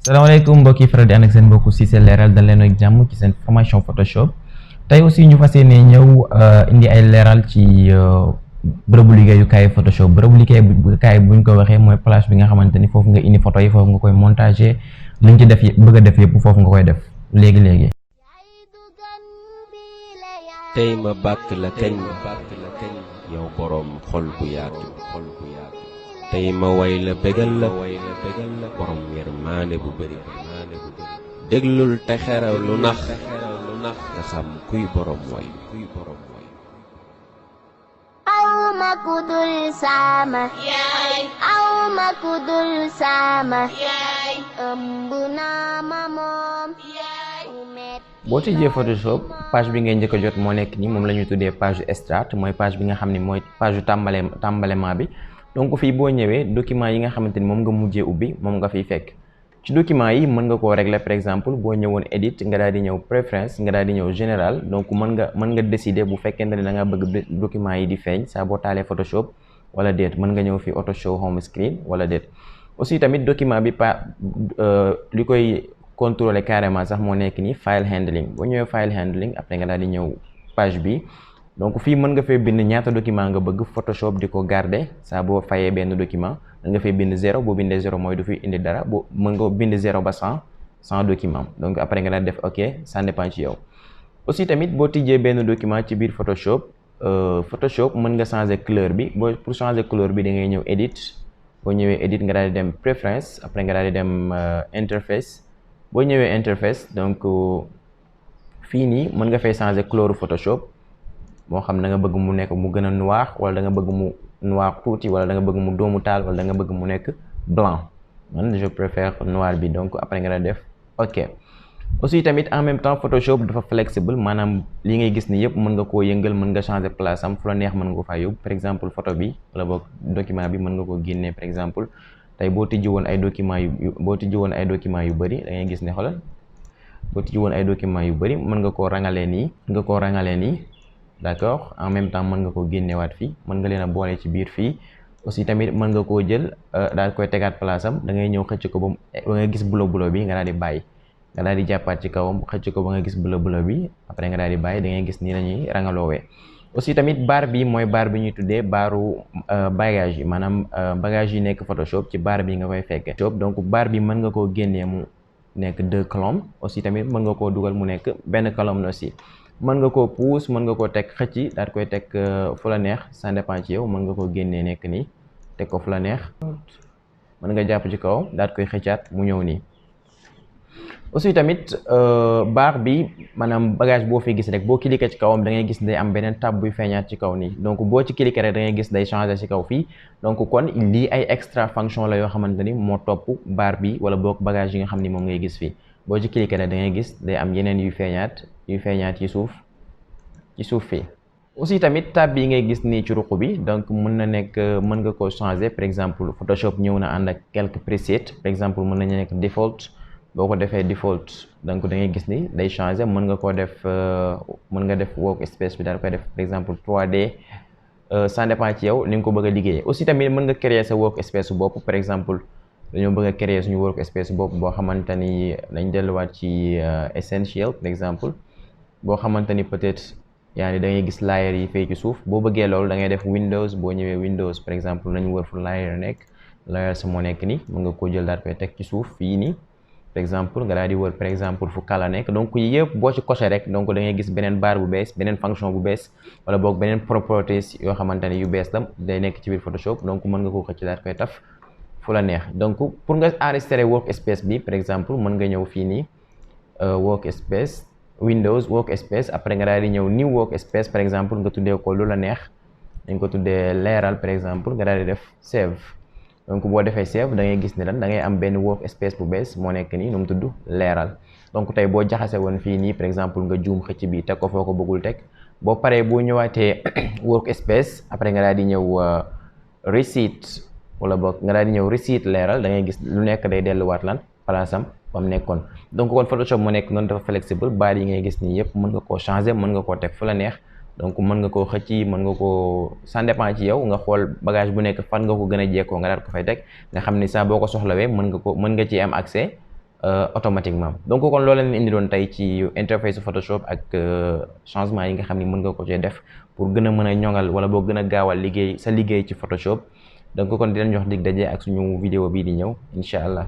salaamaaleykum mbokk yi faral di ànd ak seen mbokku Cissé Leral dal leen ak jàmm ci seen formation Photoshop tey aussi ñu fas yéene ñëw indi ay leeral ci bërëbu liggéeyukaay Photoshop bërëbu liggéeyukaay buñ ko waxee mooy place bi nga xamante ni foofu nga indi photo yi foofu nga koy montager liñ ci def bëgg a def yëpp foofu nga koy def léegi. tey ma bàkk la kañ yow boroom xol bu yaatu tey ma way la bégal la borom yërmaande bu bëri déglul te xeraw lu nax nga xam kuy borom way aw ma kudul sama yaay aw ma kudul sama yaay ëmb naa ma moom yaay boo tijjee Photoshop page bi ngay njëkk a jot moo nekk nii moom la ñuy tuddee page start mooy page bi nga xam ne mooy page tàmbalema bi. donc fii boo ñëwee document yi nga xamante ni moom nga mujjee ubbi moom nga fiy fekk ci document yi mën nga koo régler par exemple boo ñëwoon edit nga daal di ñëw préférence nga daal di ñëw général donc mën nga décider bu fekkente ne da nga bëgg document yi di feeñ saa boo taalee Photoshop wala déet mën nga ñëw fi auto show home screen wala déet aussi tamit document bi li koy contrôler carrément sax moo nekk ni file handling boo ñëwee file handling après nga daal di ñëw page bi. donc fii mën nga fee bind ñaata document nga bëgg Photoshop di ko garder saa boo fayee benn document da nga fee bind 0 boo bindee 0 mooy du fi indi dara boo mën nga bind 0 ba 100 document donc après nga daal def ok ça dépend ci yow. aussi tamit boo tijjee benn document ci biir Photoshop mën nga changer couleur bi pour changer couleur bi da ngay ñëw edit boo ñëwee edit nga daal di dem préférence après nga daal di dem interface boo ñëwee interface donc fii nii mën nga fay changer couleur Photoshop. moo xam da nga bëgg mu nekk mu gën a noir wala da nga bëgg mu noir tuuti wala da nga bëgg mu doomu taal wala da nga bëgg mu nekk blanc man je préfère noir bi donc après nga la def ok. aussi tamit en même temps Photoshop dafa flexible maanaam li ngay gis ni yëpp mën nga koo yëngal mën nga changer place am fu la neex mën nga ko faa yóbbu par exemple photo bi wala boog document bi mën nga koo génnee par exemple tey boo tijji woon ay documents yu bëri da ngay gis ne xoolal boo tijji woon ay documents yu bëri mën nga koo rangalee nii d'accord en même temps mën nga ko génnewaat fii mën nga leen a boole ci biir fii aussi tamit mën nga koo jël daal koy tegaat place am da ngay ñëw xëcc ko ba nga gis bulo bi nga daal di bàyyi nga daal di jàppaat ci kawam xëcc ko ba nga gis bulo bi après nga daal di bàyyi da ngay gis nii la ñuy rangaloowee. aussi tamit barre bi mooy barre bi ñuy tuddee barru bagage yi maanaam bagage yi nekk Photoshop ci barre bi nga koy fekkee donc barre bi mën nga koo génnee mu nekk 2 colonnes aussi tamit mën nga koo dugal mu nekk benn colonne aussi. mën nga koo pousse mën nga koo teg xëcc daal koy teg fu la neex ça dépend ci yow mën nga koo génnee nekk nii teg ko fu la neex mën nga jàpp ci kaw daal koy xëccaat mu ñëw nii. aussi tamit barre bi maanaam bagage boo fi gis rek boo cliquer ci kawam da ngay gis day am beneen tab buy feeñaat ci kaw nii donc boo ci cliquer rek da ngay gis day changer ci kaw fii donc kon lii ay extra fonction la yoo xamante ni moo topp barre bi wala boog bagage yi nga xam ni moom ngay gis fii. boo ci cliquer rek da ngay gis day am yeneen yuy feeñaat ci suuf fii. aussi tamit tab bi ngay gis nii ci ruq bi donc mën nga ko changer par exemple Photoshop ñëw na ànd ak quelques presets par exemple mën nañu nekk default boo ko defee default donc da ngay gis ni day changer mën nga koo def mën nga def workspace bi daal koy def par exemple 3D ça dépend ci yow ni nga ko bëgg a liggéeyee. aussi tamit mën nga créer sa workspace bopp par exemple. dañoo bëgg a créer suñu workspace bopp boo xamante ni dañ delluwaat ci essentiel par exemple boo xamante ni peut-être yaa ni da ngay gis layer yi fay ci suuf boo bëggee loolu da ngay def Windows boo ñëwee Windows par exemple nañu wër fu layer nekk layer sa moo nekk ni mën nga koo jël daal koy teg ci suuf fii nii par exemple nga daal di wër par exemple fu kala nekk donc yëpp boo ci coché rek donc da ngay gis beneen barre bu bees beneen fonction bu bees wala boog beneen properties yoo xamante ni yu bees la day nekk ci biir Photoshop donc mën nga koo xëcc daal koy taf fu la neex. donc pour nga enregistrer workspace bi par exemple mën nga ñëw fii nii workspace Windows workspace après nga daal di ñëw new workspace par exemple nga tuddee ko lu la neex dañ ko tuddee leeral par exemple nga daal di def save donc boo defee save da ngay gis ne da ngay am benn workspace bu bees moo nekk nii nu mu tudd leeral. donc tey boo jaxase woon fii nii par exemple nga juum xëcc bi teg ko foo ko bëggul teg boo paree boo ñëwaatee workspace après nga daal di ñëw receipt wala boog nga daal di ñëw receipt leeral da ngay gis lu nekk day delluwaat lan place am ba mu nekkoon. donc kon Photoshop mu nekk noonu dafa flexible baar yi ngay gis nii yëpp mën nga koo changer mën nga koo teg fu la neex donc mën nga koo xëcc mën nga koo ça dépend ci yow nga xool bagage bu nekk fan nga ko gën a jekkoo nga daal ko fay teg nga xam ni saa boo ko soxlawee mën nga ci am accès automatiquement. Donc kon loolu leen indi doon tey ci interface Photoshop ak changement yi nga xam ni mën nga ko cee def pour gën a mën a ñoŋal wala boo gën a gaawal liggéey ci Photoshop. Donc kon di leen jox dig daje ak suñu vidéo bii di ñëw incha allah.